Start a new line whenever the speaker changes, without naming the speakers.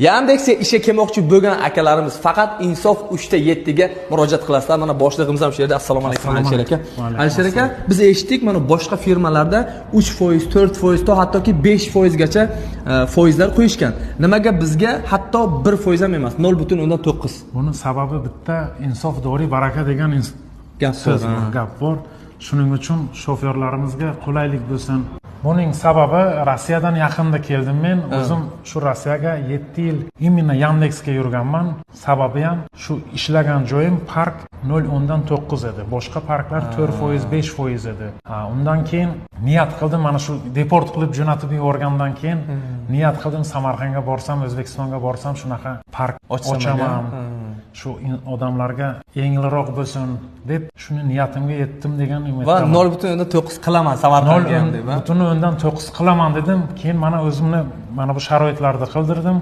Yandexga ishga kelmoqchi bo'lgan akalarimiz faqat Insof 3.7 ga murojaat qilasizlar. Mana boshlig'imiz ham shu yerda. Assalomu alaykum, Alisher aka. Alisher aka, biz eshitdik, mana boshqa firmalarda 3%, 4%, to hattoki 5% gacha foizlar qo'yishgan. Nimaga bizga hatto 1% ham emas, 0.9?
Buni sababi bitta, insof dori baraka degan
gap
so'z
bor,
bor, gap bor. Shuning uchun shofyorlarimizga qulaylik bo'lsin. Buning sababi, Rossiyadan yaqinda keldim men. O'zim shu Rossiyaga 7 yil именно Yandexga yurganman. Sababi ham shu, ishlagan joyim park 0,9 edi. Boshqa parklar 4%, 5% edi. Ha, undan keyin niyat qildim, mana shu deport qilib jo'natib yuborgandan keyin niyat qildim, Samarqandga borsam, O'zbekistonga borsam, shunaqa park
ochsam
ochaman.
Agar.
Shu odamlarga yengilroq bo'lsin deb, shuni niyatimga yetdim degan
va
umiddaman.
0.9 qilaman
Nol
Samarqandga ham deb, ha?
0,9 qilaman dedim. Keyin mana o'zimni mana bu sharoitlarni qildirdim.